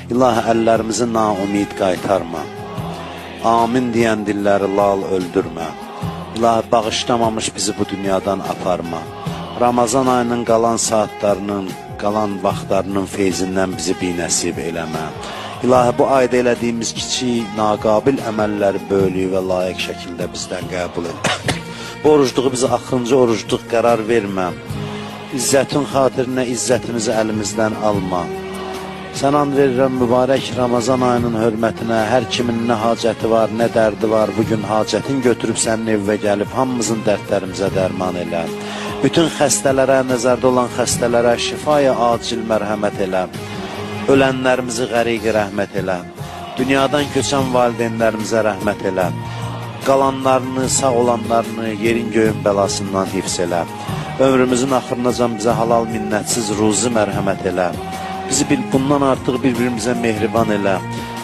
İlahi əllərimizi naumid qaytarma. Amin deyən dilləri lal öldürmə. İlahi bağışlamamış bizi bu dünyadan aparma. Ramazan ayının qalan saatlarının, qalan vaxtlarının feyzindən bizi binəsib eləmə. İlahi bu ayda elədiyimiz kiçik, naqabil əməlləri böyülüyü və layiq şəkildə bizdən qəbul et. Bu orucluğu bizə axırıncı orucluq qərar vermə. İzzətin xatirinə izzətimizi əlimizdən alma. Sən and verirəm mübarək Ramazan ayının hörmətinə, hər kimin nə hacəti var, nə dərdi var, bugün hacətin götürüb sənin evə gəlib hamımızın dərdlərimizə dərman elə. Bütün xəstələrə, nəzərdə olan xəstələrə şifaya acil mərhəmət elə. Ölənlərimizi qəriqi rəhmət elə. Dünyadan köçən valideynlərimizə rəhmət elə. Qalanlarını, sağ olanlarını yerin göyün bəlasından hifz elə. Ömrümüzün axırınacan bizə halal minnətsiz ruzi mərhəmət elə. Bizi bundan artıq bir-birimizə mehriban elə.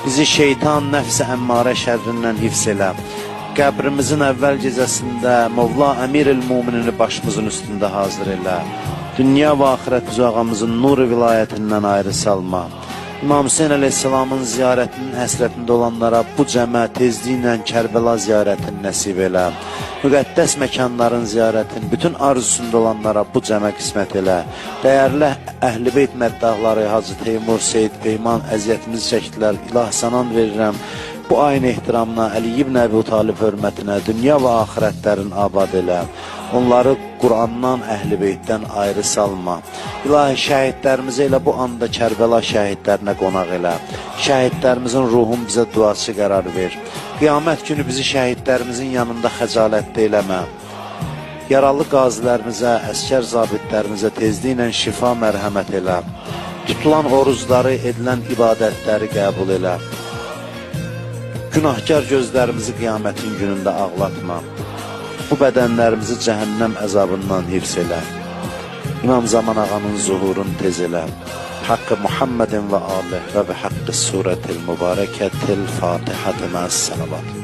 Bizi şeytan, nəfs-i əmmarə şərrindən hifz elə. Qəbrimizin əvvəl gecəsində Mövla Əmir-el Muminini başımızın üstündə hazır elə. Dünya və axirət uzağımızın nur vilayətindən ayrı salma. İmam Hüseyin əleyhissalamın ziyarətinin həsrətində olanlara bu cəmə tezliklə Kərbəla ziyarətini nəsib elə. Müqəddəs məkanların ziyarətini bütün arzusunda olanlara bu cəmə qismət elə. Dəyərli Əhl-i Beyt məddahları Hacı Teymur, Seyid Peyman əziyyətimizi çəkdilər. İlah sanan verirəm. Bu ayın ehtiramına, Əli ibn Əbu Talib hörmətinə dünya və axirətlərin abad elə. Onları Qurandan, Əhl-i Beytdən ayrı salma. İlahi şəhidlərimizi elə bu anda Kərbəla şəhidlərinə qonaq elə. Şəhidlərimizin ruhun bizə duası qərar ver. Qiyamət günü bizi şəhidlərimizin yanında xəcalətli eləmə. Yaralı qazilərimizə, əskər zabitlərimizə tezliklə şifa mərhəmət elə. Tutulan orucları, edilən ibadətləri qəbul elə. Günahkar gözlərimizi qiyamətin günündə ağlatma. Bu bədənlərimizi cəhənnəm əzabından hifz elə. İmam Zaman ağanın zuhurunu tez elə. Haqqı Muhammedin və alih və bi haqqı surətil mübarəkətil Fatihətə məs salavat.